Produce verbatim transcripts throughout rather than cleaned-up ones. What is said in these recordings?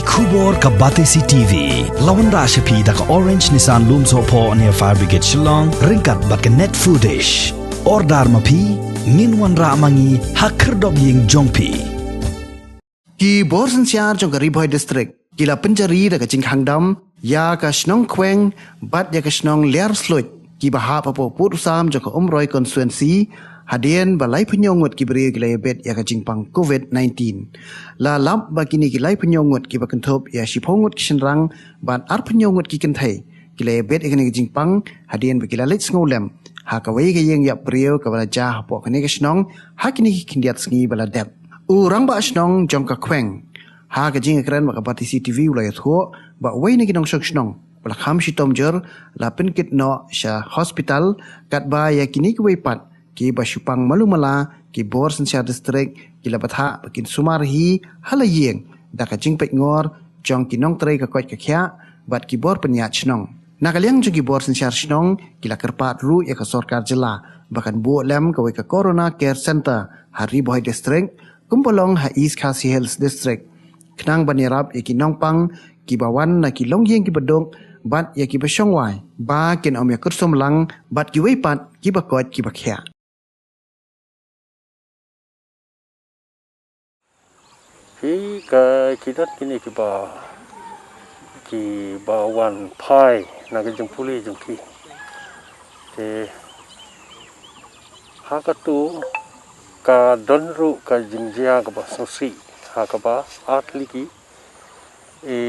Khubor ka Batesi T V la wanrah sha phi da ka Orange Nissan Lumsohphoh near Fire Brigade Shillong, ryngkat bad ka Net Foodish. Order ma phi, ngin wanrah ma ngi ha khyrdop ïing jong phi. Ki bor synshar jong ka Ri Bhoi District ki la pynjari da ka jingkhang dam ïa ka shnong Khweng bad ïa ka shnong Liar Sluit, kiba hap hapoh pud u sam jong ka Umroi constituency, hadien ba laiphew ngut ki briew ki la ïabit ïa ka jingpang covid nineteen. La lap ba kine ki laiphew ngut kiba kynthup ïa shiphew ngut ki shynrang bad arphew ngut ki kynthei ki la ïabit ïa kane ka jingpang, hadien ba ki la leit sngewlem ha kawei ka ïing ïap briew kaba la jia hapoh kane ka shnong ha kine ki khyndiat sngi ba la dep. U rangbah shnong jong ka Khweng ha ka jingïakren bad ka Batesi T V u la ïathuh ba uwei na ki nongshong shnong ba la kham shitom jur la pynkit noh sha hospital, katba ïa kine kiwei pat kiba shu pang malu mala, ki bor synshar district ki la bthah ba kin sumar hi ha la ïing da ka jingpeitngor jong ki nongtrei ka koit ka khiah bad ki bor pynïaid shnong. Na ka liang jong ki bor synshar shnong ki la kyrpad ruh ïa ka sorkar jylla ba kan buh lem kawei ka Corona Care Center ha Ri Bhoi District, kumba long ha East Khasi Hills District, khnang ban ïarap ïa ki nongpang kiba wan na ki longïing kiba duk bad ïa kiba shong wai ba kin ym ïa kyrsum lang bad kiwei pat kiba koit kiba khiah. Ki ka ki don kine kiba, kiba wan phai na ka jingpule jong ki. Te ha katu ka don ruh ka jingjia kaba sngewsih ha kaba ar tylli ki, i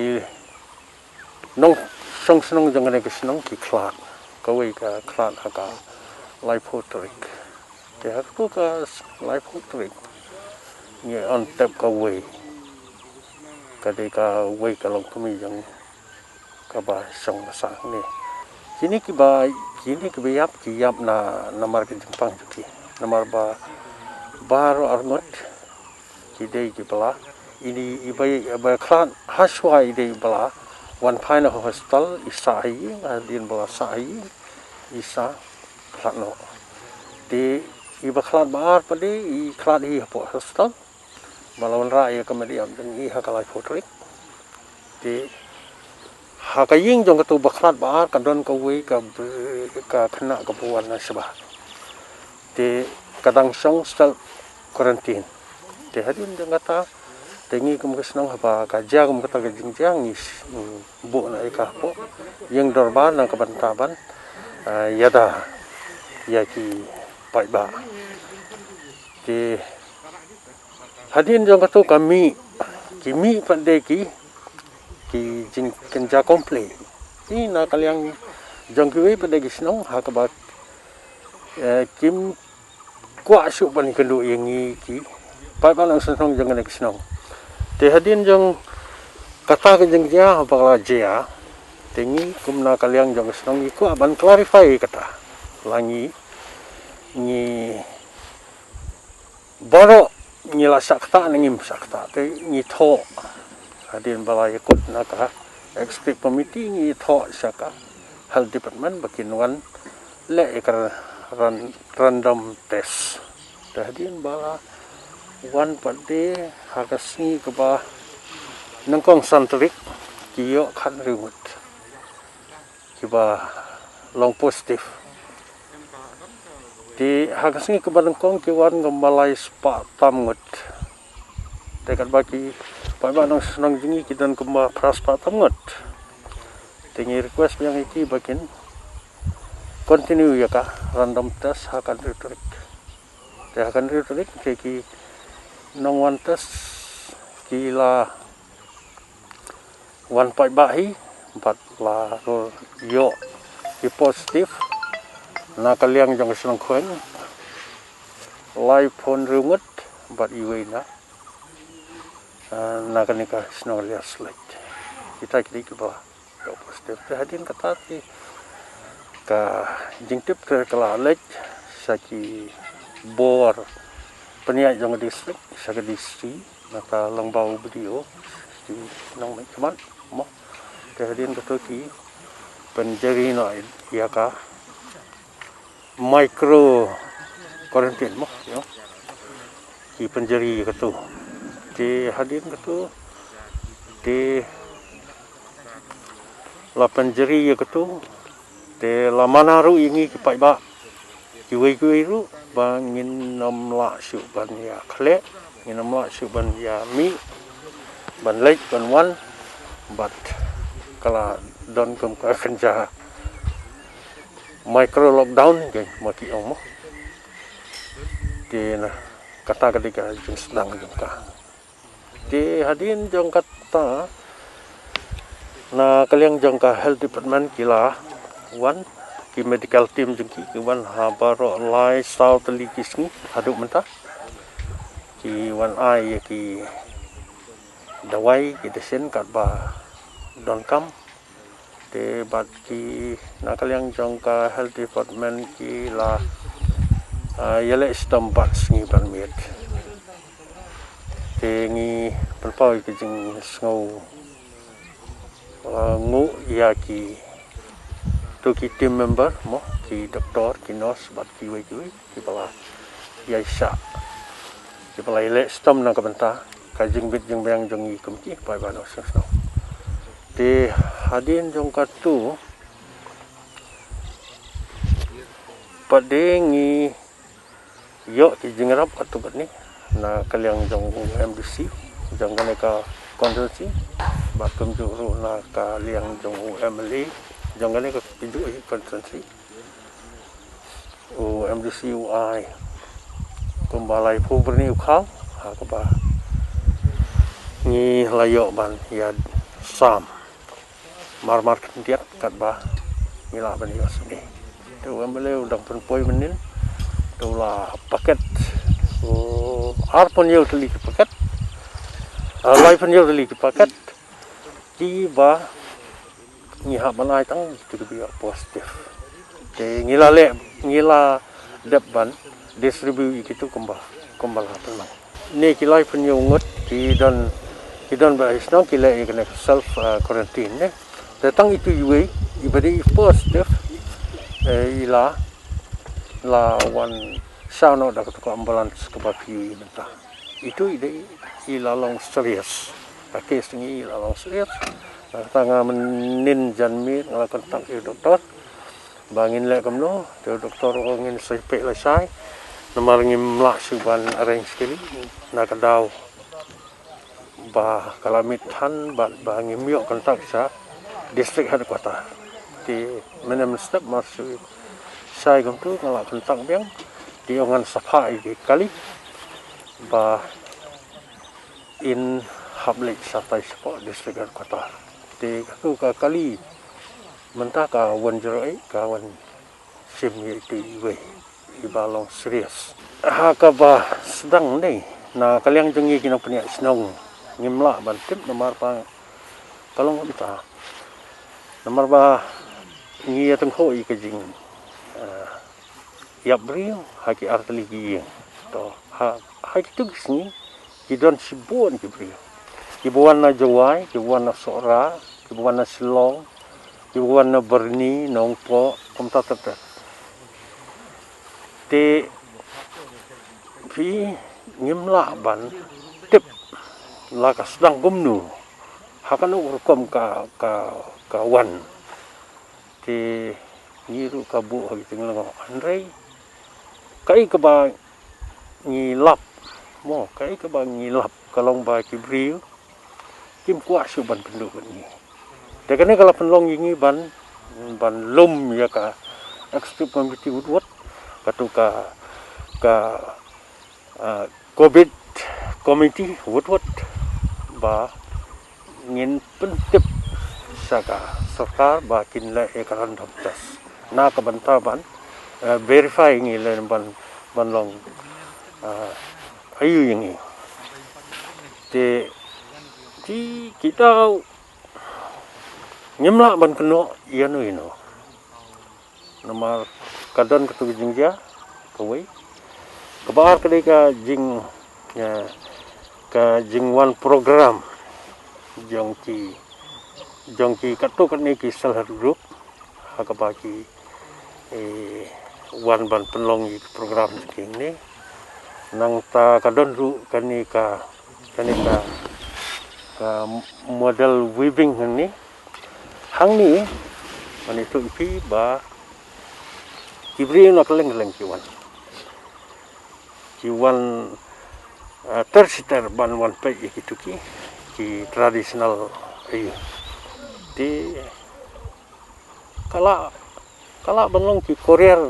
nongshong shnong jong kane ka shnong ki khlad, kawei ka khlad ha ka laiphew tarik. Te ha katu ka laiphew tarik ngi on tep kawei, ka dei kawei ka longkmie jong kaba shong ba sah ne. Kine kiba, kine kiba ïap ki ïap na, namar ka jingpang jong ki. Namar ba baroh arngut ki dei kiba la, ini iba, iba khlad hashwa i dei ba la wan phai na hospital, i sah ha ïing, hadien ba la sah ha ïing, i sah khlad noh. Te iba khlad ba ar pat de i khlad hi hapoh hospital. Ba la wanrah ïa ka met ïap jong i ha ka laiphew tarik. Te ha ka ïing jong katu ba khlad ba ar ka don kawei ka bre-, ka khynnah kaba wan na shaba. Te ka dang shong self quarantine. Te hadien jong kata te ngi kum ka shnong haba ka jia kum kata ka jingjia ngi s-, mm, buh noh ïa ka hapoh ïing dorbar na ka bynta ban, ah, ïada ïa ki paidbah. Te hadien jong katu ka mih, ki mih pat de ki, ki jingkynja complain. Te na ka liang jong kiwei pat de ki shnong ha kaba, eh, kim kwah shuh ban ïakynduh ïa ngi ki paidbah nongshong shnong jong kane ka shnong. Te hadien jong kata ka jingjia haba la jia, te ngi kum na ka liang jong ka shnong ngi kwah ban clarify kata. La ngi, ngi baroh ngi la shah ktah ne ngim shah ktah, te ngi thoh. Hadien ba la ïakut na ka executive committee ngi thoh sha ka health department ba kin wan leh ïa ka ran-, random test. Te hadien ba la wan pat de ha ka sngi kaba nyngkong san tarik ki ïoh khathynriew ngut kiba long positive. Te ha ka sngi kaba nyngkong ki wan kumba lai spah tam ngut. Te katba ki paidbah nongshong shnong jong ngi ki don kumba phra spah tam ngut. Te ngi request biang ïa ki ba kin continue ïa ka random test ha ka hynriew tarik. Te ha ka hynriew tarik te ki nongwan test ki la wan paidbah hi bad la ïoh ki positive na ka liang jong ka shnong Khweng laiphew hynriew ngut bad iwei na, ah, na kane ka shnong Liar Sluit. Kita ki dei kiba la ïoh positive. Te hadien kata te ka jingtip te ka la leit sha ki bor pynïaid jong ka district, sha ka D C, na ka long ba u B D O, ki nongmihkhmat mo. Te hadien kata ki pynjari noh ïa ka micro quarantine mo, ïa. Ki pynjari ïa kata. Te hadien kata Te la pynjri ïa katu, te la mana ruh ïa ngi ki paidbah kiwei kiwei ruh ba ngin ym lah shuh ban ïa khleh, ngin ym lah shuh ban ïa mih, ban leit ban wan, bad ka la don kum ka kynja micro lockdown, keiñ ma ki ong mo. Te na kata ka dei ka jingsdang jong ka. Te hadien jong kata, na ka liang jong ka health department ki la wan, ki medical team jong ki ki wan ha baroh lai saw tylli ki sngi haduh mynta. Ki wan ai ïa ki dawai, ki dashin katba donkam. Te bad ki na ka liang jong ka health department ki la, ah, ïaleh shitom bad sngi bad miet. Te ngi pynpaw ïa ka jingsngew, ah, nguh ïa ki, to ki team member mo, ki doktor, ki nurse bad kiwei kiwei kiba la ïai shah, kiba la ïaleh shitom na ka bynta ka jingbit jingbiang jong ngi kum ki paidbah nongshong shnong. Te hadien jong katu pat de ngi ïoh ki jingïarap katto katne na ka liang jong u M D C jong kane ka constituency, bad kumjuh ruh na ka liang jong u M L A jong kane ka kumjuh hi constituency. U M D C u ai kumba laiphew byrni u khaw, ha kaba ngi la ïoh ban ïa sam marmar khyndiat katba ngi lah ban ïoh sngewbha. Te u M L A u dang pynpoi mynnin, te u la paket, u arphew hynñiew tylli ki paket, ah, laiphew hynñiew tylli ki paket kiba ngi hap ban ai tang ïa kitu kiba ïoh positive. Te ngi la leh, ngi la dep ban distribute ïa kitu kumba, kumba la pynlong. Ne ki laiphew hynñiew ngut ki don, ki don bad ha shnong ki leh ïa kane ka self, ah, quarantine ne. Te tang itu iwei iba dei positive, eh, i la, la wan shah noh da katu ka ambulance kaba phi ïohi mynta. Itu i dei i la long serious. Ka case jong i i la long serious. Kata nga mynnin janmiet nga la contact ïa u doktor ba ngin leh kumno, te u doktor u ong ngin sa peit lashai namar ngim lah shuh ban arrange kali na ka daw ba ka la miet than bad ba ngim ïoh contact sha district headquarter. Te mynhynnin mynstep mar shu shai kumtu nga la contact biang, te u ong ngan sa phah ïa ki kali ba in hap leit shatai shapoh district headquarter. Te katu ka kali mynta ka one zero eight ka wan shim ïa itu iwei iba long serious. Ha kaba sdang ne na ka liang jong ngi ki nongpynïaid shnong ngim lah ban tip namar ba ka long kumta. Namar ba ngi ïatyngkhuh ïa ka jing, eh, ïap briew ha ki artylli ki ïing. To ha, ha kitu ki sngi ki don shibun ki briew kiba wan na Jowai, kiba wan na Sohra, kiba wan na Shillong, kiba wan na Byrni, Nongpoh, kumta ter ter. Te phi ngim lah ban tip la ka sdang kumno, ha kano ka rukom ka, ka, ka wan. Te ngi ruh ka buh ha ki jinglyngngoh, hynrei kaei kaba ngi lap mo, kaei kaba ngi lap ka long ba ki briew kim kwah shuh ban kynduh bad ngi. Te kane ka la pynlong ïa ngi ban, ban lum ïa ka executive committee wut wut, katu ka, ka ah, covid committee wut wut ba ngin pyntip sha ka sorkar ba kin leh ïa ka random test na ka bynta ban, eh, verify ngi leh ban, ban long, ah, aïu ïa ngi. Te ki, kita ngim lah ban kynnoh ïano ïano. Namar ka don katu ka jingjia kawei. Kaba ar ka dei ka jing, eh, ka jingwan program jong ki, jong ki katto katne ki self help group ha kaba ki, eh, wan ban pynlong ïa ki program jong ki ne. Nangta ka don ruh kane ka, kane ka Ka model weaving hangne, hangne, mane tu ipi ba ki briew na kylleng kylleng ki wan. Ki wan, ah, ter shi ter ban wan peit ïa kitu ki, ki traditional, ïa. Te ka la, ka la ban long ki courier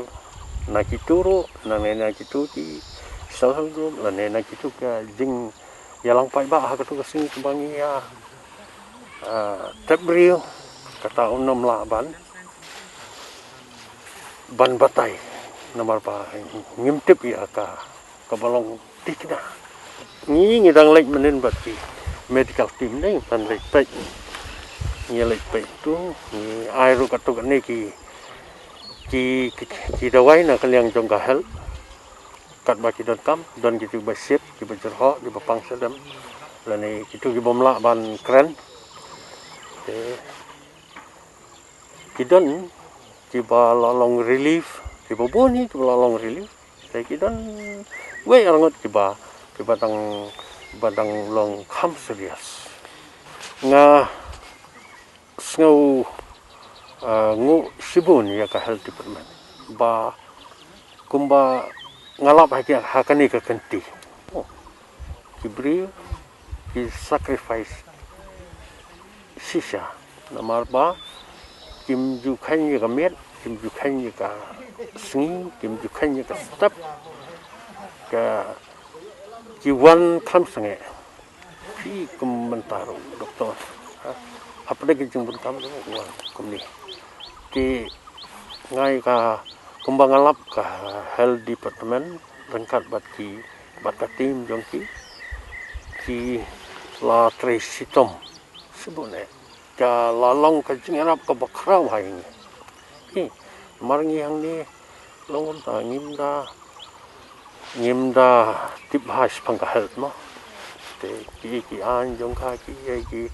na kitu ruh, na ne na kitu ki self help group, na ne na kitu ka jingïalang paidbah ha katu ka sngi kaba ngi ïa, ah, tep briew, kata un ym lah ban, ban batai, namar ba ngim tip ïa ka, kaba long thikna. Ngi, ngi dang leit mynnin bad ki medical team ne, ban leit peit. Ngi leit peit tu, ngi ai ruh katto katne ki, ki, ki, ki dawai na ka liang jong ka health. Katba ki donkam, don kitu kiba shit, kiba jyrhoh, kiba pang shadem. Lane kitu kibym lah ban kren. Te ki don kiba la long relief, kiba bun hi kiba la long relief. Te ki don wei arngut kiba, kiba dang, ba dang long kham serious. Nga sngew, ah, nguh shibun ïa ka health department. Ba kumba nga lap ha ki, ha kane ka kynti. Oh. Ki briew ki sacrifice shisha. Namar ba kim ju kheiñ ïa ka miet, kim ju kheiñ ïa ka sngi, kim ju kheiñ ïa ka step. Ka ki wan kham sangeh. Phi kum mynta ruh doktor. Ha? Hapdeng ki jingbun kam ruh wan kumne. Te nga ïa ka kumba nga lap ka health department ryngkat bad ki, bad ka team jong ki, ki la trei shitom. Shibun eh. Ka la long ka jingïarap kaba khraw ha ïa ngi. Hi, namar ngi hangne long kumta ngim da, ngim da tip bha shaphang ka health mo. Te ki, ki aiñ jong ka ki, ki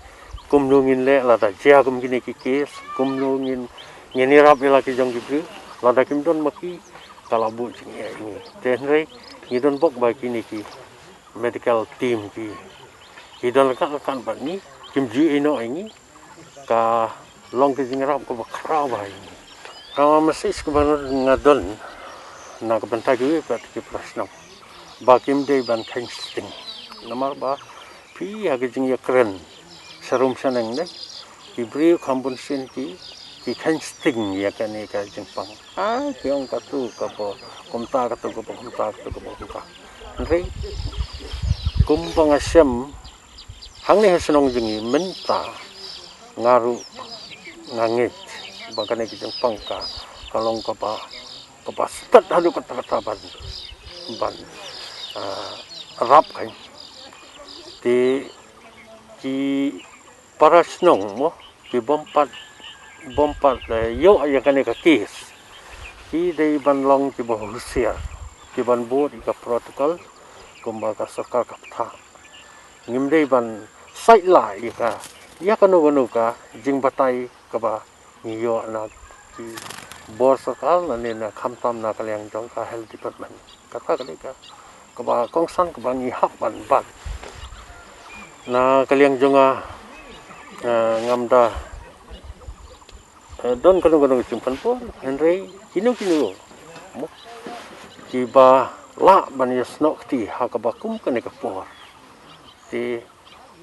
kumno ngin leh lada jia kum kine ki case, kumno ngin, ngin ïarap ïa la ki jong ki briew, lada kim don ma ki, ka la buh jingeh ïa ngi. Te hynrei ngi don bok ba kine ki medical team ki, ki don ryngkat ryngkat bad ngi, kim ju ïeh noh ïa ngi, ka long ka jingïarap kaba khraw bha ïa ngi. Ka message kaba nga don na ka bynta kiwei pat ki para shnong ba kim dei ban kheiñ sting. Namar ba phi ha ka jingïakren sharum shaneng de, ki briew kham bun sien ki, ki kheiñ sting ïa kane ka jingpang. Ah, ki ong katu kaba kumta, katu kaba kumta, katu kaba kumta. Hynrei kumba nga shem hangne ha shnong jong ngi mynta, nga ruh nga ngeit ba kane ka jingpang ka, ka long kaba, kaba stet haduh katta katta ban, ban, ah, rap kein. Te ki para shnong mo, kibym pat, bym pat, eh, ïoh ïa kane ka case, ki dei ban long kiba husiar, ki ban bud ïa ka protocol kumba ka sorkar ka bthah. Ngim dei ban sait lah ïa ka, ïa kano kano ka jingbatai kaba ngi ïoh na ki bor sorkar lane na khamtam na ka liang jong ka health department. Kata ka dei ka, kaba kongsan kaba ngi hap ban bat. Na ka liang jong nga, eh, ngam da, eh, don kano kano ka jingpynpor, hynrei kino kino mo, kiba lah ban ïasnoh kti ha kaba kum kane ka por, te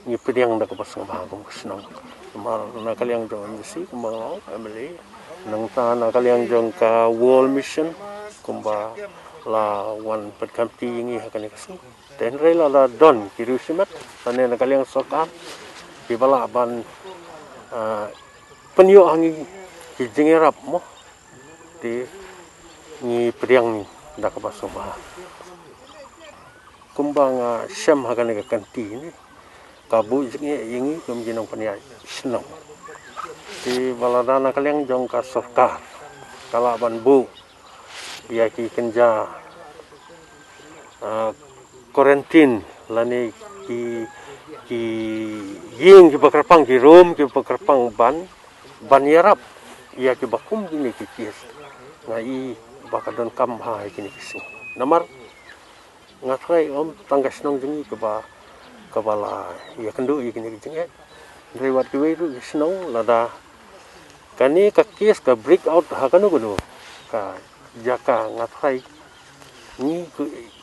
ngi pdiang da kaba sngewbha kum ka shnong. Namar na ka liang jong M D C kumba nga ong, M L A, nangta na ka liang jong ka World Mission kumba la wan pynkamti ïa ngi ha kane ka sngi. Te hynrei lada don ki riewshimet lane na ka liang sorkar kiba lah ban, ah, pynïoh ha ngi ki jingïarap mo, te ngi pdiang da kaba sngewbha. Kumba nga shem ha kane ka kynti ne, ka buh jingeh ïa ngi kum ki nongpynïaid shnong. Te ba lada na ka liang jong ka sorkar ka lah ban buh ïa ki kynja, ah, quarantine lane ki, ki ïing kiba kyrpang, ki room kiba kyrpang ban, ban ïarap ïa kiba kum kine ki case. Nga i ba ka donkam bha ha kine ki sngi. Namar nga tharai ym tang ka shnong jong ngi kaba, kaba la ïakynduh ïa kine ki jingeh. Hynrei wat kiwei ruh ki shnong lada kane ka case ka break out ha kano kano ka jaka, nga tharai ngi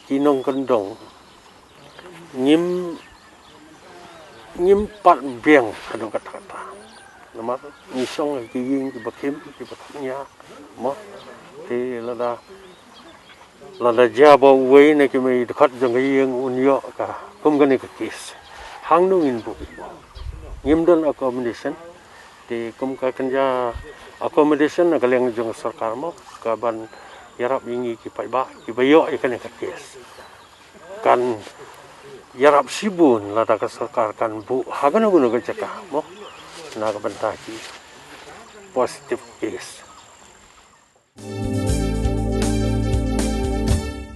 ki nongkyndong ngim ngim pat biang haduh katta katta. Namar ngi shong ha ki ïing kiba khim kiba thikna mo. Te lada lada jia ba uwei na ki mei dkhot jong ka ïing un ïoh ka kum kane ka case, hangno ngin buh? Ngim don accommodation. Te kum ka kynja accommodation na ka liang jong ka sorkar mo, ka ban ïarap ïa ngi ki paidbah kiba ïoh ïa kane ka case. Kan ïarap shibun lada ka sorkar kan buh ha kano kano ka jaka mo, na ka bynta ki positive case.